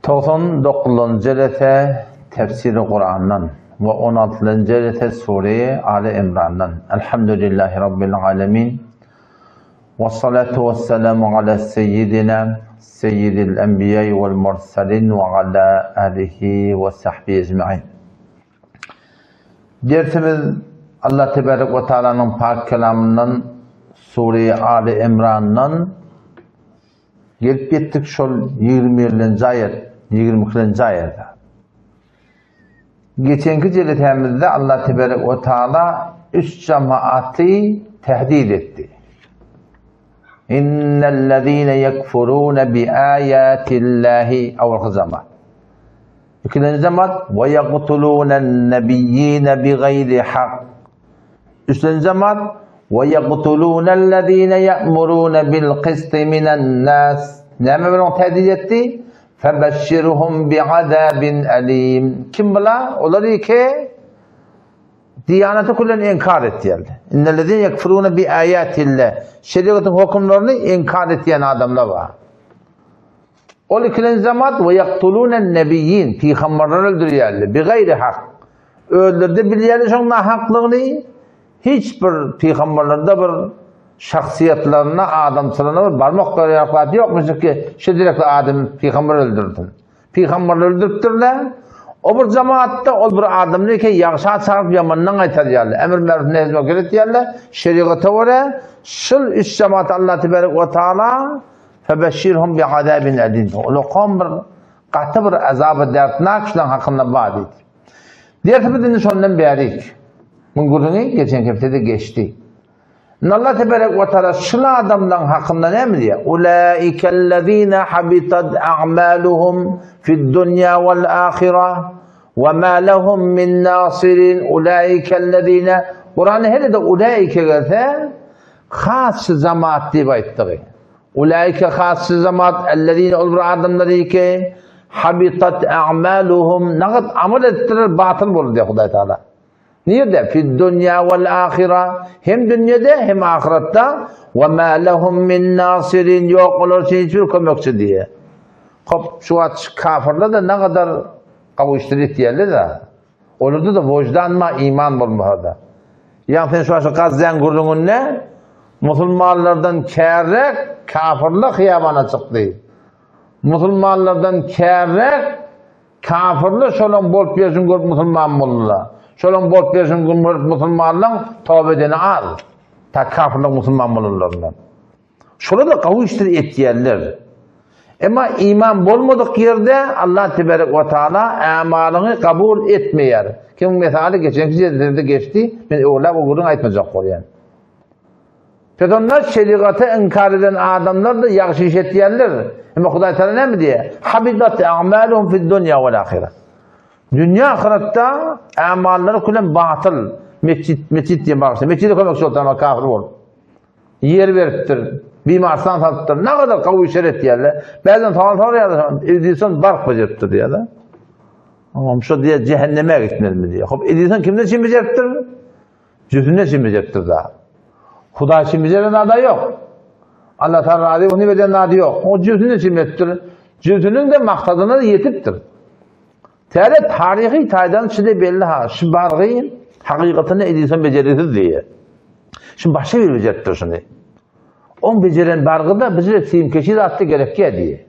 99-njy jelese Tefsiri Kurandan we on altynjy jelese Sure Aly Imrandan. Elhamdülillahi Rabbil alemin. Ve salatu ve selamu ala seyyidina seyyidil enbiya vel mursalin ve ala alihi ve sahbihi ecmain. Dersimiz Allah Tebarek ve Taala'nın pak kelamından Sure Ali İmran'dan Gelip ýetdik şol 21-nji aýat, 22-nji aýada. Geçenki jelesämizde Allah Tebarek we Taala üç jamaaty tehdit etdi. Innellezine yekfurune bi ayatillahi awwalky jamaat. Ikinji jamaat we yaqtulunen nebiyyine bi gayri hak. Üçünji jemaat we yaqtulunellezine ya'muruna bil qisti minen nas. Näme bilen tehdit etdi? Febeşşirhum bi'azabin alim. Kim bula? Olar ki diyaneti kullen inkar etýärler. İnnellezine yekfuruna bi ayatillah. Şeriatyň hökümlerini inkar etýän adamlar bar. Ol ikilenji jemaat we ýaktulunen nebiyyin, pygamberleri öldürýärler, bi gaýri hak. Özleri-de bilýärler şoň nahaklygyny, hiç bir pygamberlerde bir şahsyýetlerine, adamçylygyna bir barmak goýar zat ýokmuşdyr ki, şu direkli adam pygamber öldürsin. Pygamberleri öldüripdirler. O bir jemaatda ol bir adamny ki ýagşa çagyryp ýamandan gaýtarýarlar. Emr meruf nehy münker etýärler. Şeriata görä şul üç jemaat Allah tebarek we taala Febeşşirhum bi'azabin elim. Ulakan bir gaty bir azaby dertnak şulaň hakynda bar diýdi. Dersimiz indi şondan bärik. Muň gürrüňi geçen hepdede geçdi. Indi Allah teberek we taala şul adamlaryň hakynda näme diýýär? Ulaikellezine habitat a'maluhum fid-dunýa wal-ahira we ma lehum min nasirin. Ulaikellezine Kuranda her ýerde ulaike gelse Has jamaat diýip aýtdygy. Ulaike has jamaat ellezine ol bir adamlar ki habitat a'maluhum nagt amal etdiler batyl boldy diýýär Hudaý Taala. Nirde? Fi dunýa wal ahira hem dünýede hem ahyratda we ma lehum min nasirin ýok olar üçin hiç bir kömekçi diýýär. Hop şu wagt kafirler de nagadar gawuşdyr etýärler-de. Olarda-da wojdan bar, iman bolmasa-da. Ýagny sen şu aşa Gazzaň gürrüňinde musulmanlardan kärräk kafirler hyýabana çykdy. Musulmanlardan kärräk kafirler şolaň bolup ýörşüni görüp musulman boldular. Şolaň bolup ýörşüni görüp musulmanlaň toba edeni az. Ta kafirler musulman bolanlaryndan. Şolar-da gawy işleri etýärler. Emma iman bolmadyk ýerde Allah teberek we taala ämalyňy kabul etmeýär. Kimiň mesaly geçenki jelsede geçdi, men öwrüläp o gürrüňi aýtmajak bolýan. Pes onda şerigaty inkar eden adamlar-da ýagşy iş etýärler. Emma Hudaý Taala näme diýýär? Habitat a'maluhum fid dunýa wal ahire. Dünýä ahyretde ämallary külen batyl. Mesjit, mesjit diýen bagyşla. Mesjide kömekçi bolsa kafir bolup. Ýer beripdir, bimarstan salypdyr. Ne kadar gawy işler etýärler. Bäzden sowal soraýarlar, Edison bark bejeripdir diýýärler. Oňam şo diýýär, cehenneme gitmelimi diýýär. Hop, Edison kimden çyn bejeripdir? Jüsünden çyn bejeripdir da. Hudaý çyn bejeren zada ýok. Allah Taala razy ony bejeren zady ýok. O jüsünden çyn bejeripdir. Jüsüniň de maksadyna ýetipdir. Täze taryhy taýdan şide belli ha, şu bargy hakykatyny Edison bejerisiz diýýär. Şimdi başga bir bejeripdir şuny. Oň bejeren bargy-da bize simkeşi zatda gerek ýa diýýär.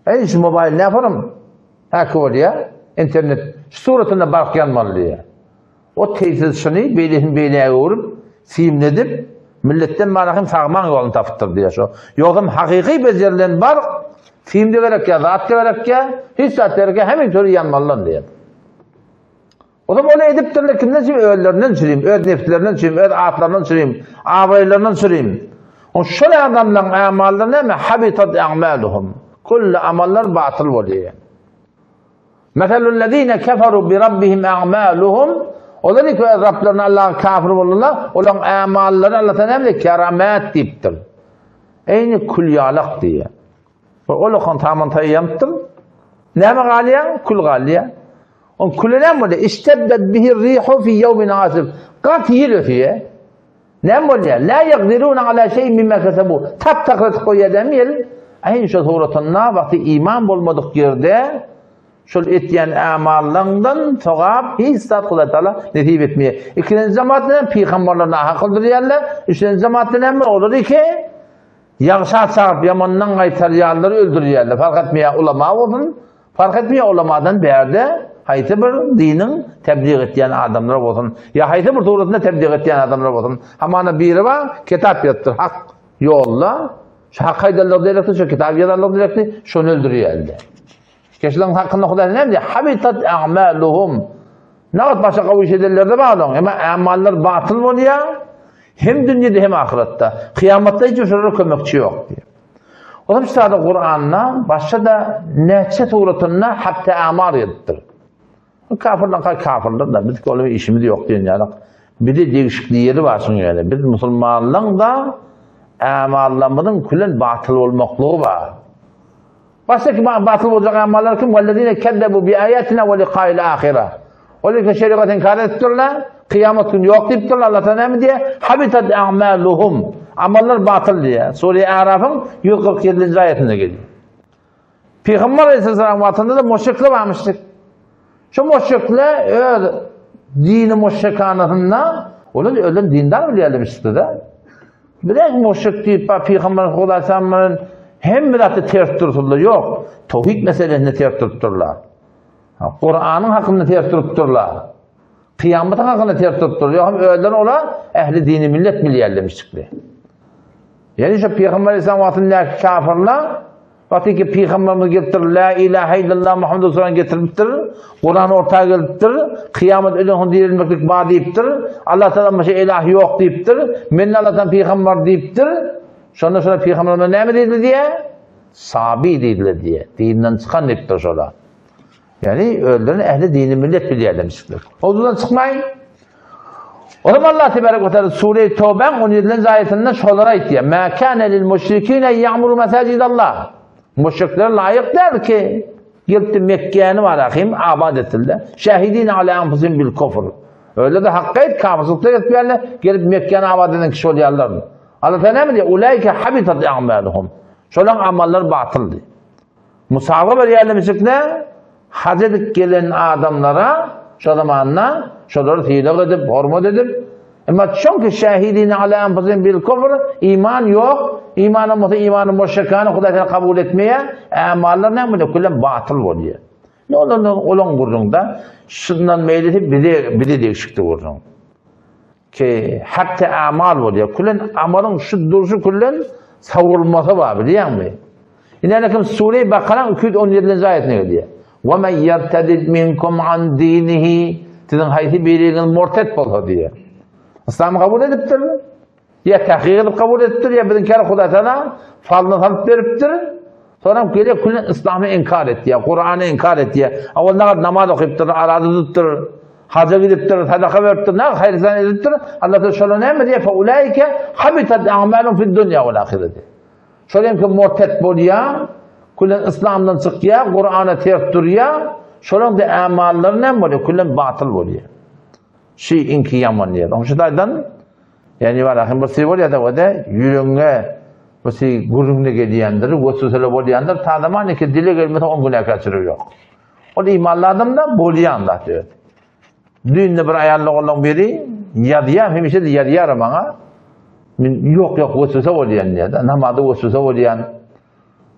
Eý şu mobil ne yaparım? Häki bolýar. Internet şu suratynda bark ýanmaly diýýär. O teýsiz şuny beýlesin beýläge öwrüp, simledip, milletden bara hem sagman ýoluny tapypdyr diýýär şo. Ýogsam hakyky bejerilen bark simde gerek ýa, zat gerek ýa, hiç zat gerek ýa, hemen töri ýanmalydan diýýär. O zaman ony edipdirler kimden çürim? Özlerinden çürim, öz nefslerinden çürim, öz atlaryndan çürim, abraýlaryndan çürim. O şol adamlaryň amallary näme? Habitat a'maluhum. Kullu amallar batyl bolýar. Meselüllezine keferu bi rabbihim a'maluhum. Olar ki öz Rablaryna Allaha kafir boldular. Olaryň amallary Allah Taala näme keramet diýipdir. Eýni kül ýalak diýýär. Ol okan taman taýýampdyr. Näme galýar? Kül galýar. On küle näme bolýar? Işteddet bihi rihu fi ýewmin asif. Gaty ýel ösýär. Näme bolýar? La ýekdiruna ala şeýin mimma kesebu. Tap takrat goýýar dämi ýel? Aý şu suratynda wagty iman bolmadyk ýerde şol etýän amallaryňdan sogap hiç zat Hudaý Taala nesip etmeýär. Ikinji jemaat bilen pygamberler nahak öldürýärler. Üçünji jemaat bilen olar iki ýagşa çagyryp ýamandan gaýtarýanlary öldürýärler. Fark etmeýär ulama bolsun, fark etmeýär ulamadan bärde haýsy bir diniň tebliğ etýän adamlar bolsun, ýa haýsy bir suratynda tebliğ etýän adamlar bolsun. Hamana biri bar, kitap ýazypdyr, hak ýolda, şu hak aýdanlygy derekli, şu kitap ýazanlygy derekli, şony öldürýärler. Keşileň hakynda Hudaý näme diýýär? Habitat a'maluhum. Nagt başga gowy iş edenler-de bar olaryň. Emma amallar batyl bolýar. Hem dünýede hem ahyretde. Kyýamatda hiç şolara kömekçi ýok diýýär. Olam şu Kuranda başga-da näçe suratynda hatta amal gelipdir. Kafirler ka kafirler da biz ola işimiz ýok diýen ýaly. Bize degişikli ýeri bar şuň ýaly. Biz musulmanlaryň da amallarymyzyň külen batyl bolmaklygy bar. Başga kim batyl boljak amallar kim? Wellezine kezzebu bi ayatina we liqa'il ahire. Olar ki şerigat inkar edipdirler, kıyamet günü yok diýipdirler. Allah Taala näme diýýär? Habitat a'maluhum. Amallar batyl diýýär. Sure Arafyň 147-nji aýatynda gelýär. Peygamber Aleyhisselam wagtynda da müşrikler barmyşdyk. Şu müşrikler öz dini müşrikanasynda olar özlerini dindar bilýärlermişdi-de. Bilen müşrik diýip, ba Peygamber Aleyhisselam bilen hemme zatda ters dursunlar. Ýok. Towhid meselesinde ters durupdyrlar. Kur'anyň hakynda ters durupdyrlar. Kıyamatyň hakynda ters durupdyrlar. Ýok, hem özlerini olar ähli dini millet bilýärlermişdi. Ýani şu Peygamber Aleyhisselam wagtyndaky kafirler Wagty ki Pygamberimiz gelipdir, La ilahe illallah Muhammed Resulullah getiripdir, Kur'an orta gelipdir, kıyamet ölen soň dirilmeklik bar diýipdir, Allah Taala başga ilah ýok diýipdir, men Allahdan pygamber diýipdir. Şonda şola pygamberimiz näme diýdi diýe? Sabi diýdiler diýe. Dinden çykan diýipdir şola. Ýani özlerini ähli dini millet bilýärlermişler. Mowzudan çykmaýyn. O zaman Allah tebarek ve teala Sure-i Tövbe'nin 17. ayetinde şolara aýtýar. Ma kana lil müşrikine ya'muru mesacidallah. Müşrikler laýyk däl ki gelipdi Mekke'ni var ahim abad etdiler. Şahidin ala anfusihim bil kufr. Öyle de hakka et kafirlikde etmeýärler, gelip Mekke'ni abad eden kişi bolýarlar. Allah Teala näme diýýär? Ulaika habitat a'maluhum. Şolaryň amallary batyldy. Musaga berýärlemişikde haj edip gelen adamlara şo zamanda şolary sylag edip, hormat edip, emma çünki şahidine ala anfusihim bil kufr, iman ýok, imanam bolsa imany müşrikany Hudaý Teala kabul etmeýär, ämallar näme bolýar? Küllen batyl bolýar. Ne olandan olan gürrüňde şundan meýlisi bize bize degişikli gürrüň. Ki hatta amal bolýar. Külen amalyň şu durşy külen sawrulmasy bar bilýäňmi? Ine kim Sure Bakara 217-nji aýatyna gelýär. Wa men yertedid minkum an dinihi siziň haýsy biriňiz murted bolsa diýýär. Islamy kabul edipdir. Ýa tahqiq edip kabul edipdir, ýa biziň käre Hudaý Taala falyny salyp beripdir. Soňra gelýär külen Islamy inkar etýär, Kurany inkar etýär. Awal nagat namaz okypdyr, araza tutupdyr. Haja gidipdir, sadaka beripdir, näme haýyr-ihsan edipdir. Allah Teala şolara näme diýýär? Fa ulaike habitat a'malum fid dunya wal ahireti. Şol hem kim murted bolýar, külen Islamdan çykýar, Kur'ana ters durýar, şolaryň da amallary näme bolýar? Külen batyl bolýar. Şi inki ýaman diýär. Onuň şu taýdan ýani bar ahim bir şey bolýar da o-da ýüregiňe bir şey gürrüňde gelýändir, weswesele bolýandyr. Ta zaman ki dile gelmese oň günäkärçiligi ýok. Ol imanly adam da bolýan zat öz. Düýnde bir aýal doganlaryň biri ýazýar, hemişe de ýazýar maňa. Men ýok ýok weswese bolýan diýýär. Namazda weswese bolýan.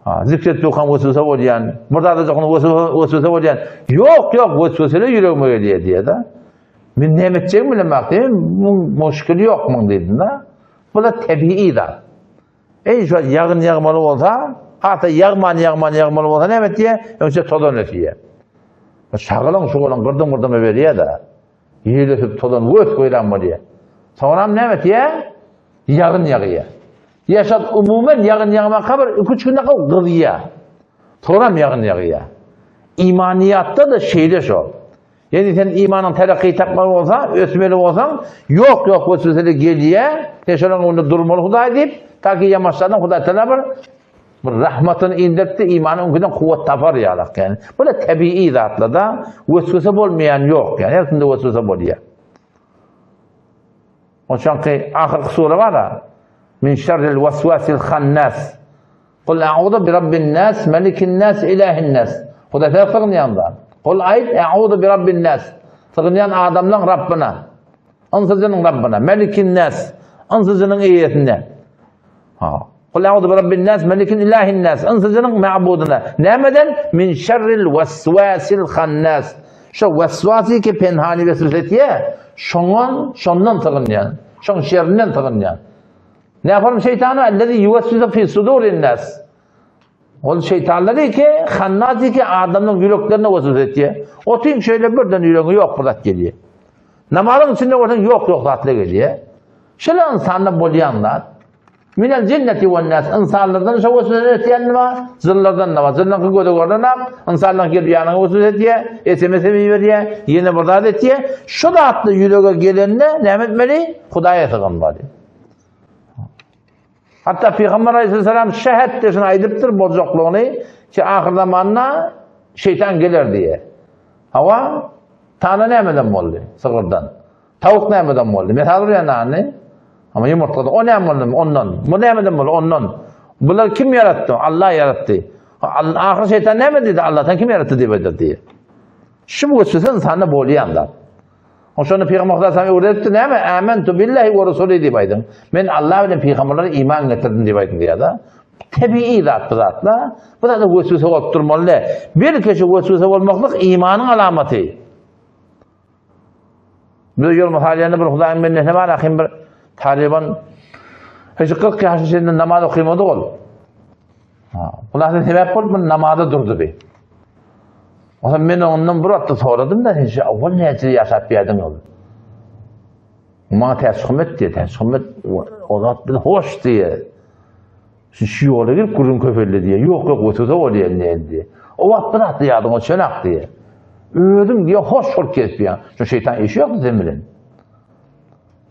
Ha, zikret dukan weswese bolýan. Bir zada jokun weswese bolýan. Ýok ýok weswesele ýüregime gelýär diýýär-de. Men näme etjegimi bilemok diýdim. Muň muşkili ýok muň diýdim-de. Bu da tebigy zat. Eý şu ýagyn ýagmaly bolsa, hata ýagman ýagman ýagmaly bolsa näme etýär? Öňçe tozan ösýär. Şagalyň şugalyň gyrdym gyrdyma berýär-de. Ýel ösüp tozan gös goýlan bolýar. Soňram näme etýär? Ýagyn ýagýar. Ýa şol umuman ýagyn ýagmaka bir 2-3 günde gyzýar. Soňram ýagyn ýagýar. Imaniýatda-da şeýle şol. Ýagny sen imanyň terakki tapmaly bolsa, ösmeli bolsaň, ýok ýok weswesele gelýär, sen şonuň öňünde durmaly Hudaý diýip, ta ki ýamaşlardan Hudaý Taala bir bir rahmatyny indiripdi, imanyň öňküden kuwwat tapar ýalak ýani. Bu da tebigy zatlarda weswese bolmaýan ýok ýani, her kimde weswese bolýar. Oçanky ahyrky sure bar-a, Min şerril waswasil hannas. Kul a'udu bi rabbin nas, melikin nas, ilahin nas. Hudaý sen sygynýan zat. Kul aýt, a'udu bi rabbin nas. Sygynýan adamlaň Rabbina. Ynsyjynyň Rabbina, melikin nas. Ynsyjynyň eýesine. Ha. Kul a'udu bi rabbin nas, melikin ilahin nas. Ynsyjynyň ma'budyna. Nämeden? Min şerril waswasil hannas. Şo waswasy ki penhani veswese etýä, şoňan, şondan sygynýan. Şoň şerrinden sygynýan. Näform şeýtany ellezi ýuweswisu fi sudurin nas. Ol şeýtanlar ki, hannas ki adamyň ýüreklerine weswese etýär. Otyň şeýle birden ýüregiňe ýok bir zat gelýär. Namazyň içinde bolsaň ýok ýok zatlar gelýär. Şeýle ynsanda bolýan zat. Minel jinneti wen nas. Ynsanlardan şo weswese etýän bar, jynlardan da bar. Jynlaryňky göze görnenak, ynsanlaryň gelip ýanyňa weswese etýär, SMS iberýär, ýene bir zat etýär. Şu zatlar ýürege gelende näme etmeli? Hudaýa sygynmaly. Hatda Pygamber Aleyhisselam şähetde şunu aýdypdyr boljaklygyny ki ahyr zamanda şeytan geler diýe. Hawa, tana nämeden boldy? Sygyrdan. Tawuk nämeden boldy? Mesal urýan nany? Ama ýumurtgada o näme boldy? Ondan. Bu nämeden boldy? Ondan. Bular kim ýaratdy? Allah ýaratdy. Ahyr şeytan näme diýdi? Allah'tan kim ýaratdy diýip aýdar diýe. Şu bu söz insanda bolýan zat. Şonda Pygamber Hudaý öwredipdi näme? Amantu billahi we rusuli diýip aýdyň. Men Allah bilen pygamberlere iman getirdim diýip aýdyň diýýär-de. Tebigy zat bu zatla. Bu zada weswese bolup durmaly däl. Belki şu weswese bolmaklyk imanyň alamaty. Bir ýol mysal ýerinde bir Hudaýyň bendesine bar, ahim bir talyban hiç 40 ýaşyna çenli namaz okymady ol. Ha, Bular sebäp bolup bu namaza durdy bi. Ondan men ondan bir wagtda soradym da, sen şu awwal näçe ýaşap ýerdiň ol? Maňa täçhummet diýdi, täçhummet o zat bilen hoş diýdi. Şu şu ýola girip gürrüň köpeldi diýdi. Ýok, ýok, ötüse bolýar indi diýdi. O wagt bir zatda ýadyňa çönak diýdi. Özüň diýe hoş bolup gezip ýa. Şu şeýtan işi ýokdy sen bilen.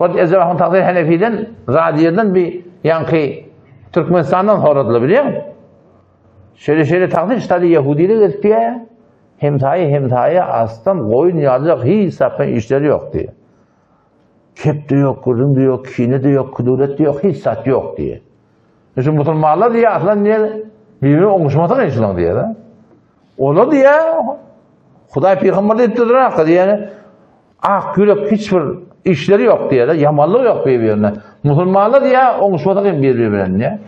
Bir Ezrahun Tagsyr Henefiden, Radiýadan bir ýaňky Türkmenistandan soradylar bilýäňmi? Şeýle şeýle tagsyr ştady ýehudilik edip ýa, hemsaýa hemsaýa asdan goýun ýalyjak hiç zatdan işleri ýok diýýär. Kep-de ýok, gürrüň-de ýok, kine-de ýok, kuduret-de ýok, hiç zat ýok diýýär. Şu musulmanlar diýýär, aslan diýýär, bir-birine oňuşmasak şulaň diýýär. Olar diýýär, Hudaý pygamber diýip durrak diýýär. Ak ýürek hiç bir işleri ýok diýýär, ýamanlyk ýok bir-birine. Musulmanlar diýýär, oňuşmasak hem bir-biri bilen diýýär.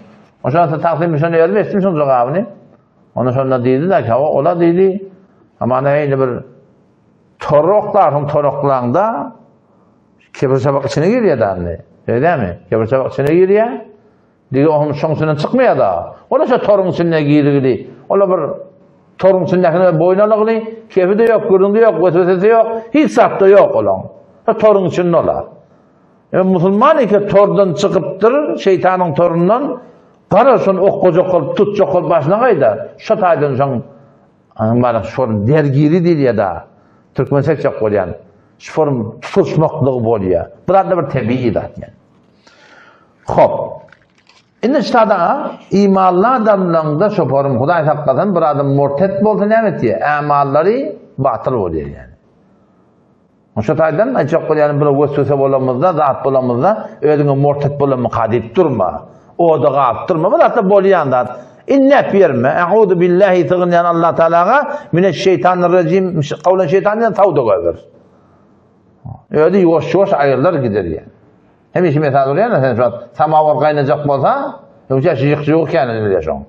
Oşa tagsim şony özüm eşitdim şoň jogabyny. Onda şonda diýdi-de, hawa, ola diýdi. Amana eýle bir toraklarsyň toraklaňda kebir çabak içine girýär dany. Öýdämi? Kebir çabak içine girýär. Digi onuň şoň içinden çykmaýar da. Ola şo toruň içinde girgili. Ola bir toruň içindäkini boýun alygly, kefi-de ýok, gürrüňi ýok, weswesesi ýok, hiç zat-da ýok olaň. Şo toruň içinde ola. Emma musulman eke tordan çykypdyr, şeýtanyň torundan, gara şony okgajak bolup, tutjak bolup başyna gaýdar. Şo taýdan şoň Aň bara şol dergiri diýilýär da. Türkmençe aýtjak bolýan. Şu form tutuşmaklygy bolýar. Bu zat da bir tebigy zat yani. Hop. Indi ştada imanly adamlaryň şu form Hudaý saklasyn bir adam murtet bolsa näme etýär? Ämallary batyl bolýar yani. Şu taýdan aýtjak bolýanym bir weswese bolamyzda, zat bolamyzda özüňe murtet bolanmyka diýip durma. Oda galyp durma. Bu zatda bolýan zat. Innep ýerme. A'uzu billahi sygynýan Allah Taalaga mineşşeýtanirrejim kawlan şeýtandan tawda goýber. Özi ýuwaş-ýuwaş aýrylar gider ýa. Hemişe mesal urýan sen şu samawar gaýnajak bolsa, ýogsa jyk-jyk kän edilýär şoň.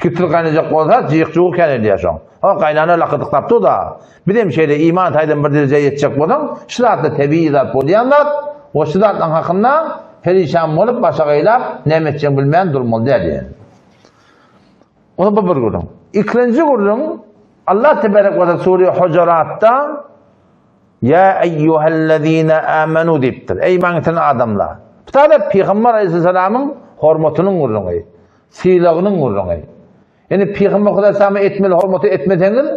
Kitil gaýnajak bolsa, jyk-jyk kän edýär şoň. O gaýnana lakydyklap dur da. Biz hem şeýle iman taýdan bir derejä ýetjek bolsaň, şu zatda tebigy zat bolýan zat, o şu zatlaryň hakynda perişan bolup, başagaýlap, näme etjegini bilmän durmaly däl ýaly. O bu bir gürrüň. Ikinji gürrüň, Allah tebarek we taala sure Hujuratda Ýa eýýuhellezine amenu diýipdir. Eý iman getiren adamlar! Bu taýda Pygamber aleyhisselamyň hormatynyň gürrüňi, sylagynyň gürrüňi. Ýani Pygamber Hudaý etmeli hormaty etmeseňiz,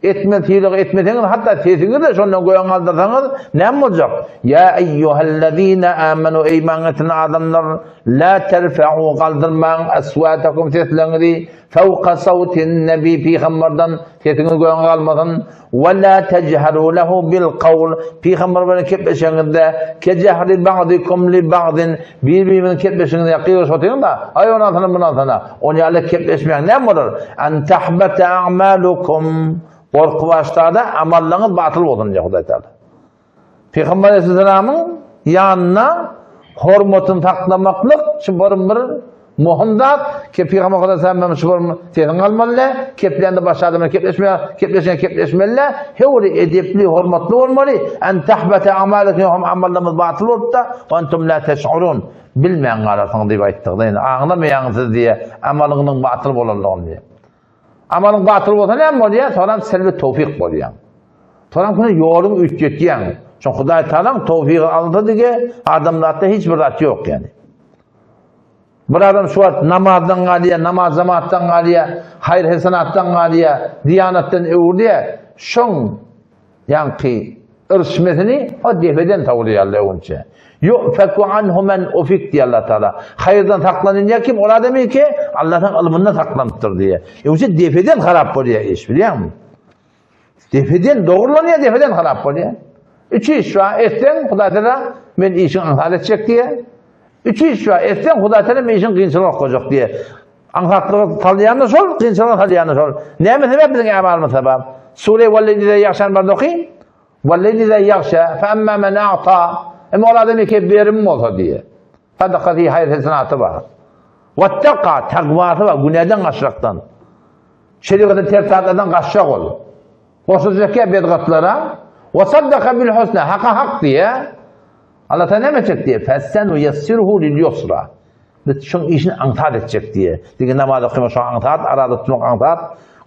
Etmeli sylagy etmeseňiz, hatda sesiňizi-de şondan göge galdyrsaňyz, näme boljak? Ýa eýýuhellezine amenu, eý iman getiren adamlar, la terfe'u, galdyrmaň, aswatakum, sesleriňizi, fewka sawtin nebi, pygamberden sesiňiz göge galmasyn, we la tejheru lehu bil kawl, pygamber bilen kepleşeňizde, kejehri ba'dikum li ba'din, Bir-biriňiziň kepleşigiňize gygyryşyp otyryň-da, Aý, ony alsana, muny alsana. Ony ýaly kepleşmäň näme bolar? An tahbata a'malukum. Gorky başda-da amallaryňyz batyl bolsun diýýär Hudaý Taala. Pygamber Aleyhisselamyň ýanynda hormatyny saklamaklyk şu bir bir Möhüm zat, ki Pygamber sallallahu şu bir sesiň galmaly däl, keplände başga adam bilen kepleşme, kepleşen kepleşmeli däl, hewri edepli, hormatly bolmaly. En tahbata amalukum ýogsam amallarymyz batyl bolupda, we entum la teş'urun. Bilmän galarsyňyz diýip aýtdyk. Ýani aňlamaýaňyz siz diýe, amalyňyzyň batyl bolanlygyny diýe. Amalyň batyl bolsa näme bolýar? Soňam selbi towfik bolýar. Soňam küne ýoluň üýtgetýäň. Şoň Hudaý Tagalaň towfigi alynsa dige adamzatda hiç bir zat ýok ýani. Bir adam şu wagt namazdan galýar, namaz jemaatdan galýar, haýyr-hesenatdan galýar, diýanatdan öwrülýär. Şoň ýaňky yrşmesini o depeden sowurýar öwünçe. Yu'feku anhu men ufik diýýär Allah Taala. Haýyrdan saklanylýar kim? Ol adamy ki Allah'ın ylmyndan saklanypdyr diýýär. Öwünçe depeden harap bolýar iş, bilýäňmi? Depeden dogrulanýar, depeden harap bolýar. Üç iş bar, etseň Hudaý Taala men işiňi aňsat etjek diýýär. Üç iş bar, etseň Hudaý Taala men işiňi kynçylyga goýjak diýýär. Aňsatlyga salýan-da şol, kynçylyga salýan-da şol. Näme sebäp biziň ämalymyz sebäp? Sure Welleyli iza ýagşan barada okyň. Welleyli iza ýagşa, fe emma men a'ta. Emma ol adam eke berim bolsa diýýär. Sadakasy haýyr-hesenaty bar. Wattaka, tagwasy bar, günäden gaçrakdan. Şerigata ters zatlardan gaçjak ol. Goşuljak ýa bedgatlara, Wa saddaka bil husna, haka hak diýe. Allah Taala näme etjek diýe? Fesenuyassiruhu lil yusra. Biz şoň işini aňsat etjek diýe. Diňe namaz okamak şoň aňsat, araza tutmak aňsat,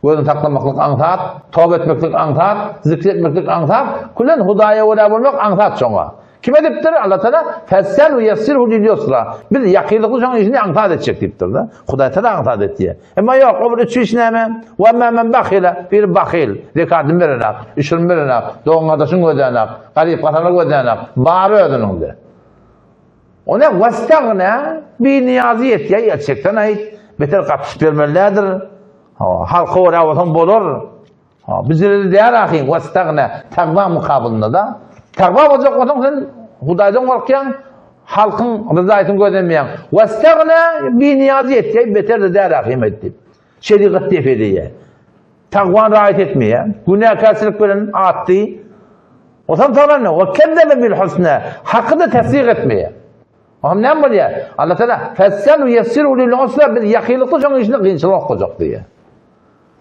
gözüni saklamaklyk aňsat, toba etmeklik aňsat, zikr etmeklik aňsat, külen Hudaýa görä bolmak aňsat şoňa. Kim edipdir? Allah Taala fesenuyassiruhu lil yusra. Biz ýakynlykly şoň işini aňsat etjek diýipdir-de. Hudaý Taala aňsat etýär. Emma ýok, o bir üç iş näme? Wa emma men bahyla, biri bahyl, zekatyny berenak, üşürini berenak, dogan-gardaşyny gözlänak, garyp-gasarlary gözlänak, bary özüniňde. O ne wastagna, binyýazy ýetýär, ýa çeksen aýt, beter gatyşyp bermeli däldir. Halka görä bolsaň bolar. Ha, biz ýerde däl ahyň, wastagna, tagwa mukabylynda-da. Tagwa boljak bolsaň sen Hudaýdan gorkýaň, halkyň ryzaýatyny gözlemeýäň. Wastagna binyýazy ýetýär, beter-de däl ahyň aýt diýip. Şerigat dep edýär. Tagwany raýat etmeýär. Günäkärçilik bilen atdy. Onsoň soňra we kezzebe bil husna, haky-da tassyk etmeýär. Oňam näme bolýar? Allah Taala fessenuýessiru lil usra biz ýakynlykda şoň işini kynçylyk okajak diýýär.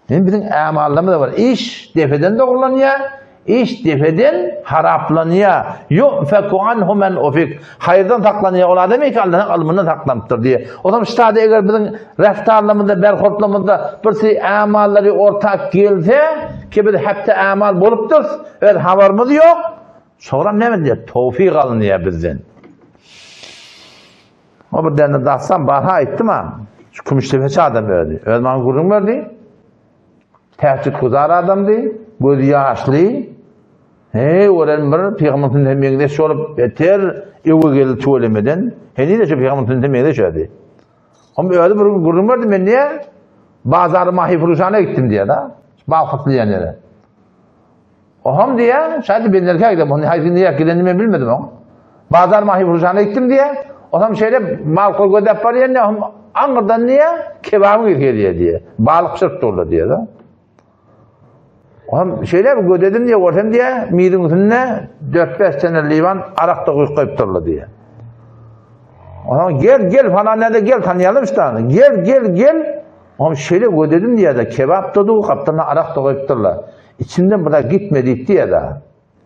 Indi biziň ämallarymyzda bar. Iş depeden dogrulanýar, iş depeden haraplanýar. Yu'feku anhu men ufik. Haýyrdan saklanýar ol adam ki Allah'ın ylmyndan saklanypdyr diýe. O zaman ştada eger biziň raftarlarymyzda, berhortlarymyzda bir şey ämallary ortak gelse, ki biz hepde ämal bolupdyr, öz habarymyz ýok. Soňra näme diýer? Towfik alynýar bizden. O bir däne dastan barha aýtdym-a. Şu kümüşdepeçi adam özi. Özi maňa gürrüň berdi. Tähjüt guzar adamdy, gözi ýaşly. Heý, gören bir pygamber sünnete meňzeş bolup, beter öwe geldi tüwelemeden. Heniz-de şu pygamber sünnete meňzeş özi. Hem özi bir gün gürrüň berdi, men diýe, bazary Mahifuruşana gitdim diýe-de. Bal satylýan ýere. Oham diýýär, şaýdy benderkä gidem, ony haýsy niýet gidenini men bilmedim oň. Bazar Mahifuruşana gitdim diýýär. Otam şeýle malkol gözläp barýan diýýär, ohm aňyrdan diýýär, kebabyň ysy gelýär diýýär. Balyk bişirip durlar diýýär-de. Ohm şeýle bir gözedim diýýär, görsem diýýär, miziň üstünde 4-5 tane liwan arak da guýup goýup durlar diýýär. Ohm gel, gel falan näde gel tanýalym ştany. Gel, gel, gel. Ohm şeýle gözedim diýýär-de, kebap da dur, gapdalynda arak da goýup durlar. Içimden bir zat gitme diýip diýýär-de.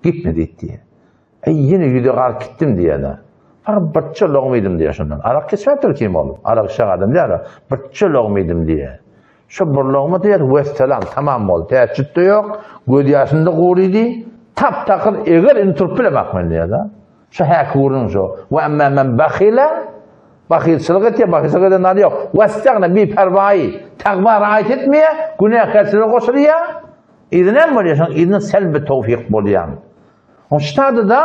Gitme diýip diýýär. Eý, ýene ýüze galyp gitdim diýýär-de. Fakat birçe logma iýdim diýýär şondan. Arak geçmäpdir kim ol? Arak içjek adam däl o. Birçe logma iýdim diýýär. Şo bir logma diýýär, wesselam, tamam boldy. Täçjüt-de ýok, göz ýaşym-da gurydy. Tap-takyr eger indi turup bilemak men diýýär-de. Şu häki gürrüň şu. We emmä men bahile, bahylçylyk etýär, bahylçylyk eden zady ýok. Westagna biperwaýy, tagwa raýat etmeýär, günäkärçilige goşulýar. Yzy näme bolýar? Şoň yzyna selbi towfyk bolýar. Oň ştada-da